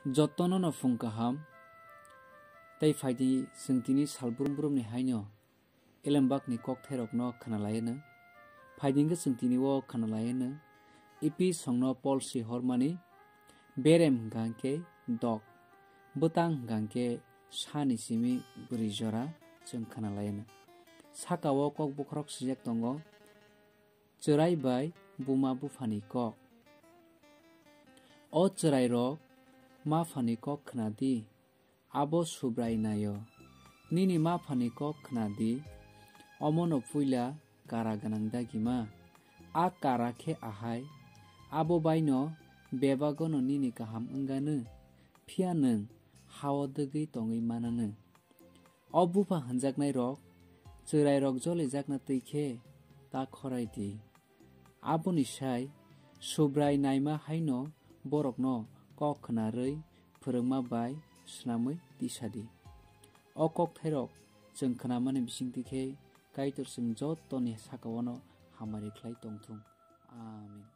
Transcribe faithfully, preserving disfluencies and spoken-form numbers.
Jotono no phung kaham, tei phaidi chwng tini sal brum brumni haino Elembakni kokthairokno khwnalaino. Phaidi hwnkhe chwng tini o khwnalaino. Episongno Pol si hormani, berem hwnkha hwnkhe dok, bwtang hwnkha hwnkhe sani simi bwrwi jora chwng khwnalaino. Saka o kok bokhorok swijak tongo, Chwrai bai buma buphani kok. O chwrairok, maphani kok khna di, abo Subrai naio. Nini maphani kok khna di, omono puila kara gwnang dagima. A kara khe ahai, abo baino bebagono nini kaham wngano, phiya nwng ha-o dwgwi tongwi manano. O bupha hwnjaknairok chwrairok jolijakna twi khe ta khorai di. Aboni sai Subrai naima haino borokno kok khnarwi phwrwngma bai swnamwi tisa di. O kokthairok chwng khnamani bisingtwi khe Kaitor chwng jotoni saka-o no hamari khlai tongthung. Amen.